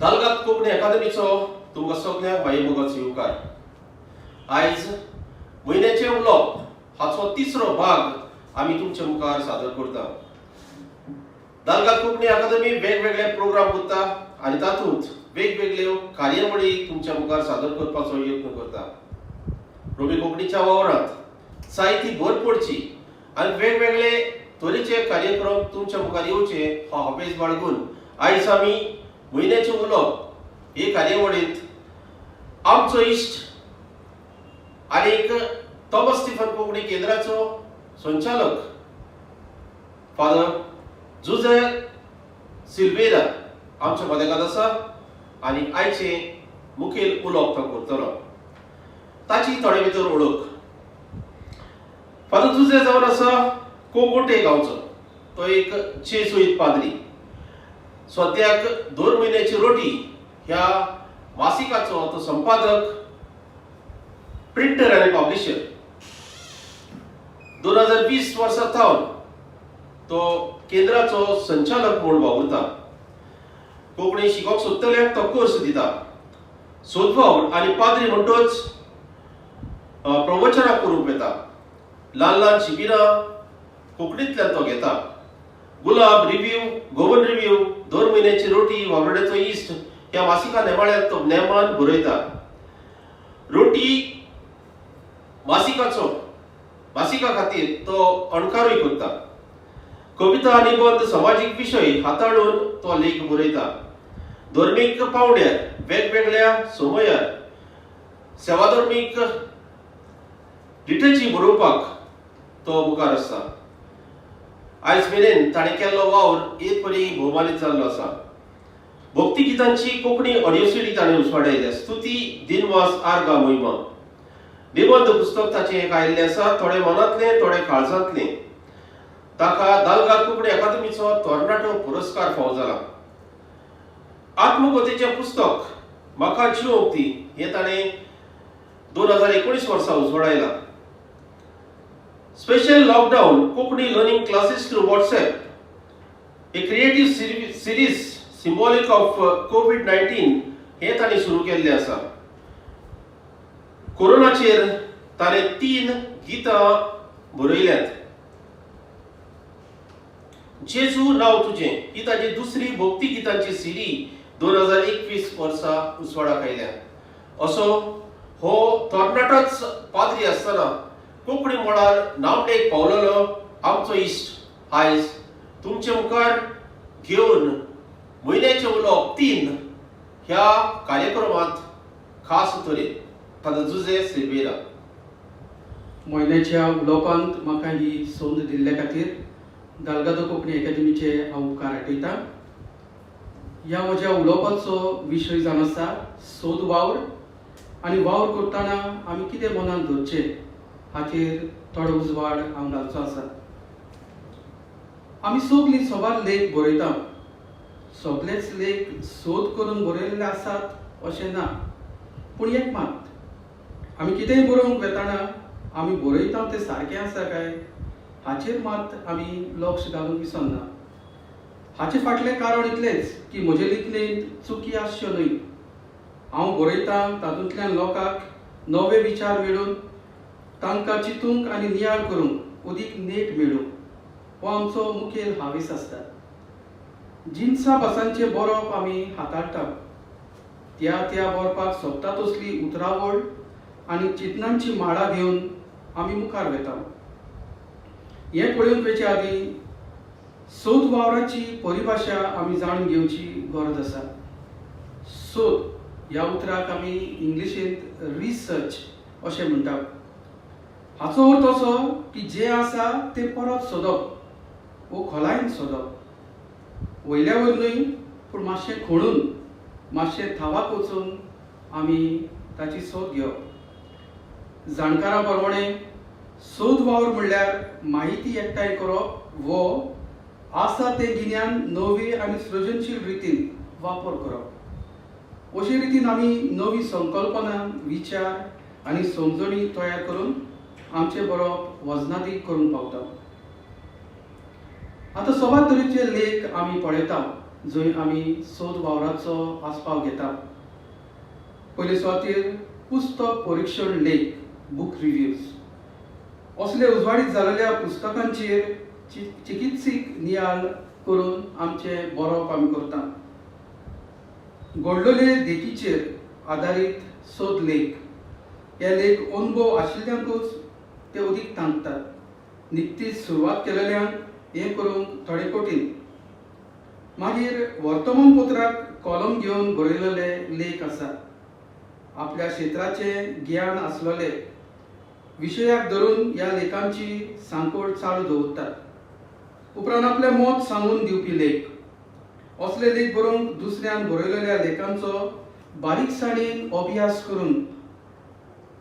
दाल्गाद कोंकणी अकादमीचो तुमकां सगल्यांक मायेमोगाचो येवकार. आयज म्हयन्याचें उलोवप हाचो तिसरो भाग आमी तुमच्या मुखार सादर करता. दाल्गाद कोंकणी अकादमी वेगवेगळे प्रोग्राम करता आनी तातूंत वेगवेगळ्यो कार्यावळी तुमच्या मुखार सादर करपाचो यत्न करता. रोमी कोंकणीच्या वावरांत साहित्य भर पडची आनी वेगवेगळे तरेचे कार्यक्रम तुमच्या मुखार येवचे हो हावेस बाळगून आयज आमी म्हयन्याचें उलोवप हे कार्यावळींत आमचो इश्ट आनी एक थॉमस स्टिफन कोंकणी केंद्राचो संचालक फादर जुझे सिल्वेरा आमच्या मदेगात आसा आनी आयचें मुखेल उलोवप तो करतलो. ताची थोडे भितर वळख. फादर जुझे जावन आसा कोंगोटे गांवचो. तो एक जेजुईत पाद्री. सद्याक दोन म्हयन्याची रोटी ह्या मासिकाचो तो संपादक, प्रिंटर आनी पब्लिशर. 2020 वर्सा थावन तो केंद्राचो संचालक म्हूण वावुरता. कोंकणी शिकोवंक सोदतल्यांक तो कोर्स दिता. सोदवावर आनी पाद्री म्हणटच प्रवचनां करूंक येता. ल्हान ल्हान शिबिरां कोंकणींतल्यान तो घेता. गुलाब रिव्यू, गोवन रिव्यू, दोन म्हयन्याची रोटी, वावराड्याचो इश्ट ह्या मासिका नेमाळ्यांत तो नेमान बरयता. रोटी मासिकाचो मासिका खातीर तो अणकारूय करता. कविता, निबंद, समाजीक विशय हाताळून तो लेख बरयता. धर्मीक पावंड्यार वेगवेगळ्या समयार सेवाधर्मीक लिटर्जी बरोवपाक तो मुखार आसता. आयज मेरेन ताणें केल्लो वावर एक परी भोवमानीत जाल्लो आसा. भक्ती गितांची कोंकणी ऑडियो सीडी ताणें उजवाडायल्या, स्तुती, दिनवास, आर्गा, मोहिमा. निबंद पुस्तक ताचें एक आयिल्लें आसा, थोडें मनांतलें थोडें काळजांतलें. ताका दाल्गाद कोंकणी अकादमीचो तरणाटो पुरस्कार फावो जाला. आत्मकथेचें पुस्तक म्हाका जिवोवंक ती हें ताणें 2019 वर्सा उजवाडायलां. Special lockdown Konkani learning classes through WhatsApp, a creative series symbolic of COVID-19 हें ताणें सुरू केल्लें आसा. कोरोनाचेर ताणें तीन गितां बरयल्यांत. जेजू नांव तुजें ही ताजी दुसरी भक्ती गितांची सिडी 2021 वर्सा उजवाडाक आयल्या. असो हो तरणाटोच पाद्री आसतना कोंकणी मळार नामनेक पावलेलो आमचो इश्ट आयज तुमचे मुखार घेवन म्हयन्याचें उलोवप तीन ह्या कार्यक्रमांत खास तरेन फादर जुझे सिल्वेरा. म्हयन्याच्या उलोवपांत म्हाका ही संद दिल्ल्या खातीर दाल्गादो कोंकणी अकादमीचे हांव उपकार आठयतां. ह्या म्हज्या उलोवपाचो विशय जावन आसा सोद वावर आनी वावर करतना आमी कितें मनांत धरचें हाचेर थोडो उजवाड हांव घालचो आसा. आमी सगलीं सबार लेख बरयता. सगलेच लेख सोद करून बरयल्ले आसात अशें ना, पूण एक मात, आमी कितेंय बरोवंक वेतना आमी बरयता तें सारकें आसा काय हाचेर मात आमी लक्ष घालूंक विसरना. हाचे फाटलें कारण इतलेंच की म्हजे लिखणेंत चुकी आसच्यो न्हय. हांव बरयतां तातूंतल्यान लोकांक नवे विचार मेळून तांकां चिंतूंक आनी नियाळ करूंक अदीक नेट मेळूं, हो आमचो मुखेल हावेस आसता. जिनसा भासांचें बरोवप आमी हाताळटा. त्या त्या बरपाक सोबता तसली उतरावळ आनी चिंतनांची माळा घेवन आमी मुखार वेता. हें पळोवंक वयचे आदीं सोद वावराची परिभाशा आमी जाणून घेवची गरज आसा. सोद ह्या उतराक आमी इंग्लिशींत रिसर्च अशें म्हणटात. हाचो अर्थ असो की जें आसा तें परत सोदप वो खोलायेन सोदप. वयल्या वयर न्हय, पूण मातशें खणून, मातशें थावाक वचून आमी ताची सोद घेवप. जाणकारां प्रमाणे सोद वावर म्हणल्यार माहिती एकठांय करप वो आसा तें गिन्यान नवे आनी सृजनशील रितीन वापर करप. अशे रितीन आमी नवी संकल्पना, विचार आनी समजणी तयार करून आमचें बरोवप वजनादीक करूंक पावता. आतां सबार तरेचे लेख आमी पळयता. जंय आमी सोद वावराचो आस्पाव घेता. पयले सुवातेर पुस्तक परिक्षण लेख, बूक रिव्यूज. असले उजवाडीत जाल्ल्या पुस्तकांचेर चिकित्सीक नियाळ करून आमचें बरोवप आमी करता. घडलेले देखीचेर आदारीत सोद लेख. हे लेख अनुभव आशिल्ल्यांकूच ते अदीक तांकतात. निकतीच सुरवात केलेल्यांक हें करूंक थोडें कठीण. मागीर वर्तमानपत्राक कॉलम घेवन बरयलेले लेख आसा. आपल्या क्षेत्राचें ज्ञान आसलेले विशयाक धरून ह्या लेखांची सांकळ चालू दवरतात. उपरांत आपलें मत सांगून दिवपी लेख. असले लेख बरोवंक दुसऱ्यान बरयलेल्या लेखांचो बारीकसाणेन अभ्यास करून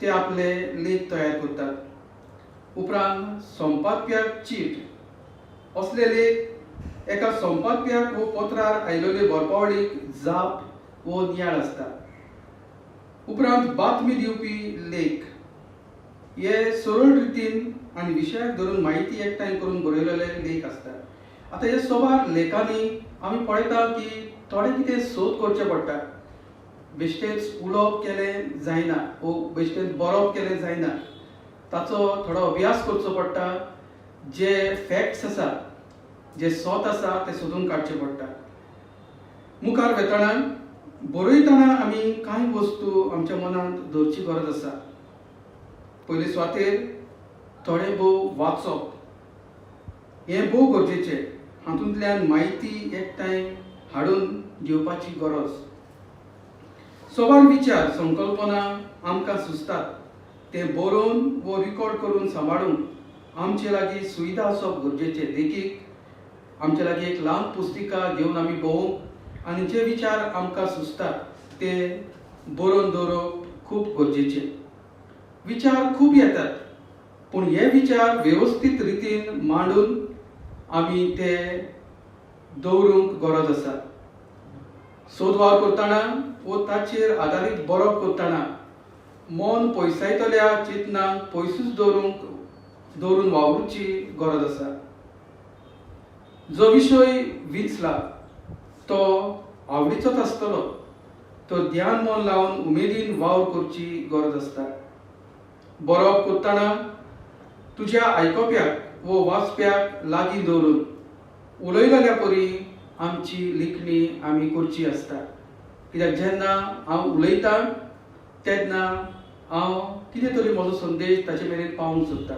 ते आपले लेख तयार करतात. उपरांत संपादप्याक चीट. असले लेख एका संपादप्याक वो पत्रार आयलेले बरपावळीक जाप वो नियाळ आसता. उपरांत बातमी दिवपी लेख. हे सरळ रितीन आनी विशयाक धरून म्हायती एकठांय करून बरयलेले लेख आसता. आतां हे सोबार लेखांनी आमी पळयता की थोडें कितें सोद करचें पडटा. बेश्टेंच उलोवप केलें जायना वो बेश्टेंच बरोवप केलें जायना, ताचो थोडो अभ्यास करचो पडटा. जे फॅक्ट्स आसा, जे सत आसा तें सोदून काडचें पडटा. मुखार वेतना बरयतना आमी कांय वस्तू आमच्या मनांत दवरची गरज आसा. पयले सुवातेर थोडें भोव वाचप हें भोव गरजेचें. हातूंतल्यान म्हायती एकठांय हाडून घेवपाची गरज. सवाल विचार संकल्पना आमकां सुचतात ते बरोवन वो रिकॉर्ड करून सांबाळूंक आमचे लागीं सुविधा आसप गरजेचें. देखीक आमचे लागीं एक ल्हान पुस्तिका घेवन आमी भोंवूंक आनी जे विचार आमकां सुचतात ते बरोवन दवरप खूब गरजेचें. विचार खूब येतात पूण हे विचार वेवस्थीत रितीन मांडून आमी ते दवरूंक गरज आसा. सोद वावर करतना वो ताचेर आदारीत बरोवप करतना मन पयसायतल्या चिंतनाक पयसूच दवरून वावरुची गरज आसा. जो विशय विंचला तो आवडीचोच आसतलो तर ध्यान मन लावन उमेदीन वावर करची गरज आसता. बरोवप करतना तुज्या आयकोप्याक वो वाचप्याक लागीं दवरून उलयलेल्या परी आमची लिखणी आमी करची आसता. कित्याक जेन्ना हांव उलयतां तेन्ना हांव कितें तरी म्हजो संदेश ताचे मेरेन पावोवंक सोदता.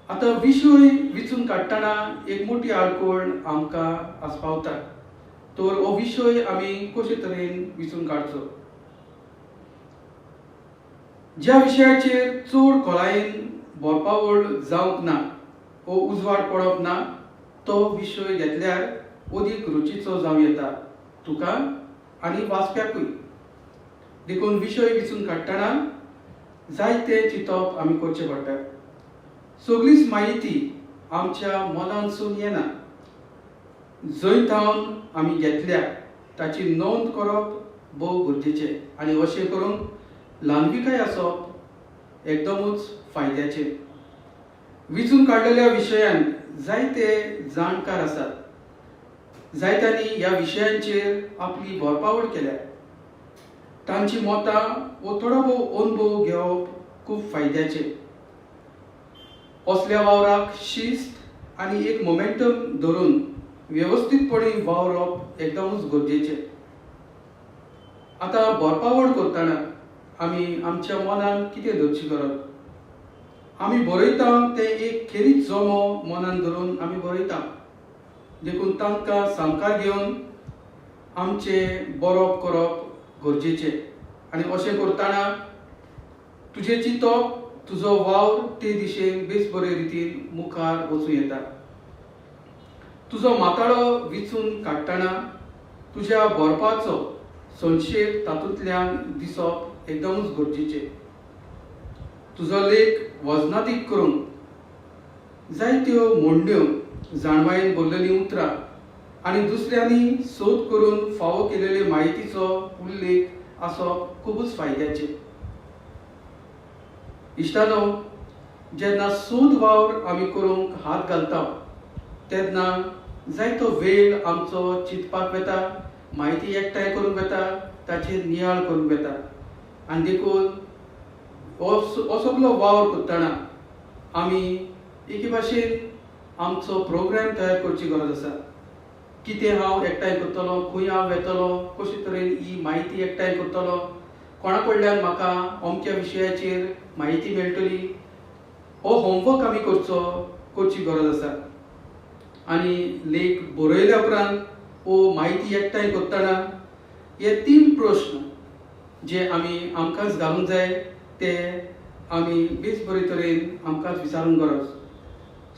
आतां विशय विचून काडटना एक मोटी आडखळ आमकां आस्पावता. तर हो विशय आमी कशे तरेन विचून काडचो? ज्या विशयाचेर चड खोलायेन बरपावळ जावंक ना वो उजवाड पडप ना तो विशय घेतल्यार अदीक रुचीचो जावं येता तुका आनी वाचप्याकूय. देखून विशय विचून काडटना जायते चिंतप आमी करचें पडटा. सगळीच म्हायती आमच्या मनांतसून येना. जंय थावन आमी घेतल्या ताची नोंद करप भोव गरजेचें आनी अशें करूंक ल्हानविकाय आसप एकदमूच फायद्याचें. विचून काडलेल्या विशयांत जायते जाणकार आसात. जायत्यांनी ह्या विशयांचेर आपली बरपावळ केल्या. तांची मतां वो थोडो भोव अनुभव घेवप खूब फायद्याचें. असल्या वावराक शिस्त आनी एक मोमेंटम धरून वेवस्थीतपणी वावरप एकदमूच गरजेचें. आतां बरपावळ करतना आमी आमच्या मनान कितें दवरची गरज? आमी बरयता तें एक खेरीत जमो मनान धरून आमी बरयता. देखून तांकां सामकार घेवन आमचें बरोवप करप गरजेचें. आनी अशें करतना तुजें चिंतप, तुजो वावर ते दिशेन बेस बरे रितीन मुखार वचूं येता. तुजो माताळो विचून काडटना तुज्या बरपाचो संक्षेप तातूंतल्यान दिसप एकदमूच गरजेचें. तुजो लेख वजनादीक करूंक जायत्यो म्हणण्यो, जाणवायेन बरलेलीं उतरां आनी दुसऱ्यांनी सोद करून फावो केलेले म्हायतीचो उल्लेख आसप खुबूच फायद्याचें. इश्टानो, जेन्ना सोद वावर आमी करूंक हात घालता तेन्ना जायतो वेळ आमचो चिंतपाक वता, म्हायती एकठांय करूंक वता, ताचेर नियाळ करूंक वता. आनी देखून हो सगलो वावर करतना आमी एके भाशेन आमचो प्रोग्राम तयार करची गरज आसा. कितें हांव एकठांय करतलो, खंय हांव वेतलो, कशे तरेन ही म्हायती एकठांय करतलो, कोणा कडल्यान म्हाका अमक्या विशयाचेर म्हायती मेळटली, हो होमवर्क आमी करची गरज आसा. आनी लेख बरयल्या उपरांत वो म्हायती एकठांय करतना हे तीन प्रश्न जे आमी आमकांच घालूंक जाय ते आमी बेस बरे तरेन आमकांच विचारूंक गरज.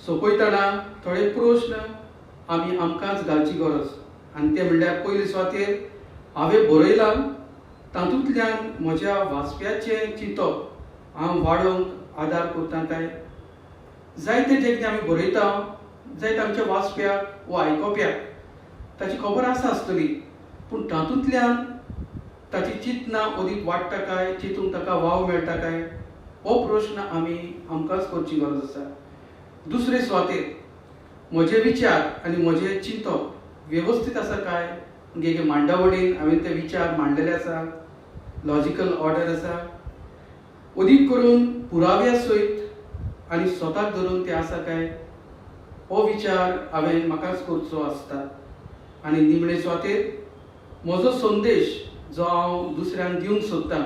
सोंपयतना थोडे प्रश्न आमी आमकांच घालची गरज. आनी ते म्हणल्यार पयले सुवातेर हांवें बरयलां तातूंतल्यान म्हज्या वाचप्याचें चिंतप हांव वाडोवंक आदार करता काय? जायते जें कितें आमी बरयता जायते आमच्या वाचप्याक वो आयकोप्याक ताची खबर आसा आसतली, पूण तातूंतल्यान ताची चिंतना अदीक वाडटा काय, चिंतूंक ताका वाव मेळटा काय, हो प्रश्न आमी आमकांच करची गरज आसा. दुसरे सुवातेर म्हजे विचार आनी म्हजें चिंतप वेवस्थीत आसा काय, म्हणजे एके मांडावळीन हांवें ते विचार मांडलेले आसा, लॉजिकल ऑर्डर आसा, अदीक करून पुराव्या सयत आनी स्वताक धरून ते आसा काय, हो विचार हांवें म्हाकाच करचो आसता. आनी निमणे सुवातेर म्हजो संदेश जो हांव दुसऱ्यांक दिवंक सोदतां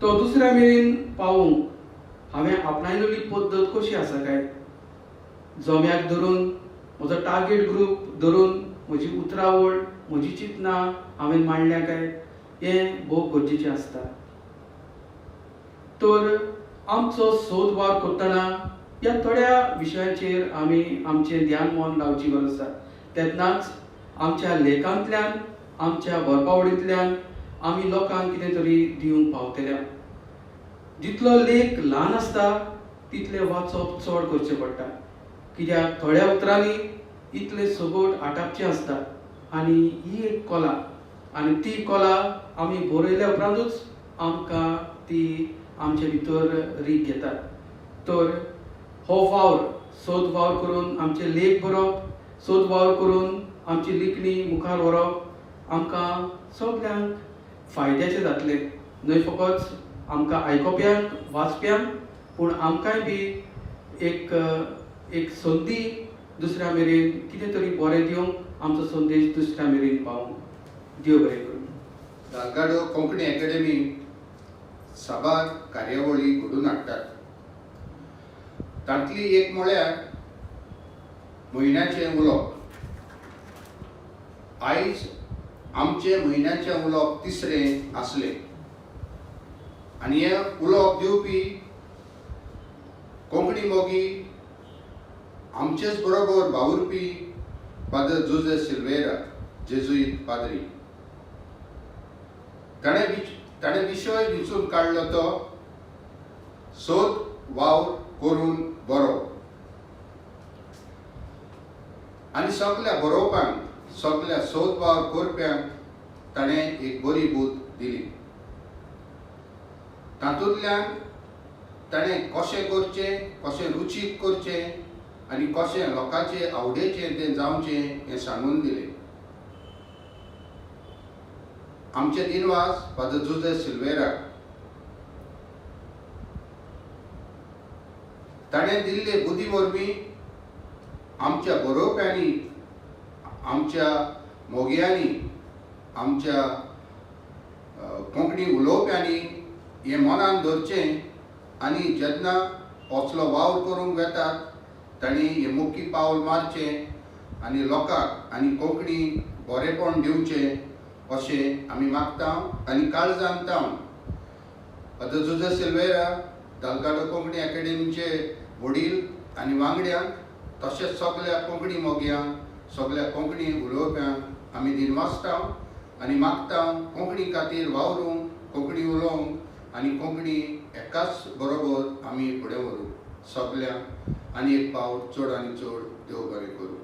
तो दुसऱ्या मेरेन पावोवंक हांवें आपणायलेली पद्दत कशी आसा काय, जम्याक धरून म्हजो टार्गेट ग्रूप धरून म्हजी उतरावळ, म्हजी चिंतनां हांवें मांडल्या काय, हें भोव गरजेचें आसता. तर आमचो सोद वावर करतना ह्या थोड्या विशयांचेर आमी आमचें ध्यान मन लावची गरज आसा. तेन्नाच आमच्या लेखांतल्यान, आमच्या बरपावळींतल्यान आमी लोकांक कितें तरी दिवंक पावतले. जितलो लेख ल्हान आसता तितलें वाचप चड करचें पडटा, कित्याक थोड्या उतरांनी इतलें सगट आटापचें आसता. आनी ही एक कला, आनी ती कला आमी बरयल्या उपरांतूच आमकां ती आमचे भितर रीग घेता. तर हो वावर, सोद वावर करून आमचे लेख बरोवप, सोद वावर करून आमची लिखणी मुखार व्हरप आमकां सगल्यांक फायद्याचें जातलें, न्हय फकत आमकां आयकोप्यांक, वाचप्यांक, पूण आमकांय बी एक एक संदी दुसऱ्या मेरेन कितें तरी बरें दिवंक, आमचो संदेश दुसऱ्या मेरेन पावोवंक. देव बरें करूं. दालगाडो कोंकणी अकॅडमी साबार कार्यावळी घडोवन हाडटात. तांतली एक म्हळ्यार म्हयन्याचें उलोवप. आयज आमचें म्हयन्याचें उलोवप तिसरें आसलें आनी हें उलोवप दिवपी कोंकणी मोगी, आमचेच बरोबर वावुरपी फादर जुझे सिल्वेरा, जेजुईत पाद्री. ताणें विशय विंचून काडलो तो सोद वावर करून बरोवप. आनी सगल्या बरोवप्यांक, सगल्या सोद वावर करप्यांक ताणें एक बरी बूद दिली. तातूंतल्यान ताणें कशें करचें, कशें रुचीक करचें आनी कशें लोकांचे आवडेचें तें जावचें हें सांगून दिलें. आमचे दिनवास फादर जुझे सिल्वेराक. ताणें दिल्ले बुद्दी वरवीं आमच्या बरोवप्यांनी, आमच्या मोगयांनी, आमच्या कोंकणी उलोवप्यांनी हें मनान धरचें आनी जेन्ना असलो वावर करूंक वेतात तांणी हें मुख्य पावल मारचें आनी लोकांक आनी कोंकणी बरेपण दिवचें अशें आमी मागता आनी काळजान तावन. फादर जुझे सिल्वेरा दालगाडो कोंकणी अकॅडमीचे वडील आनी वांगड्यांक, तशेंच सगल्या कोंकणी मोगयांक, सगल्या कोंकणी उलोवप्यांक आमी दिनवासता आनी मागता कोंकणी खातीर वावरूंक, कोंकणी उलोवंक आनी कोंकणी एकाच बरोबर आमी फुडें व्हरूंक सगल्यांक आनी एक पावट चड आनी चड देव बरें करूं.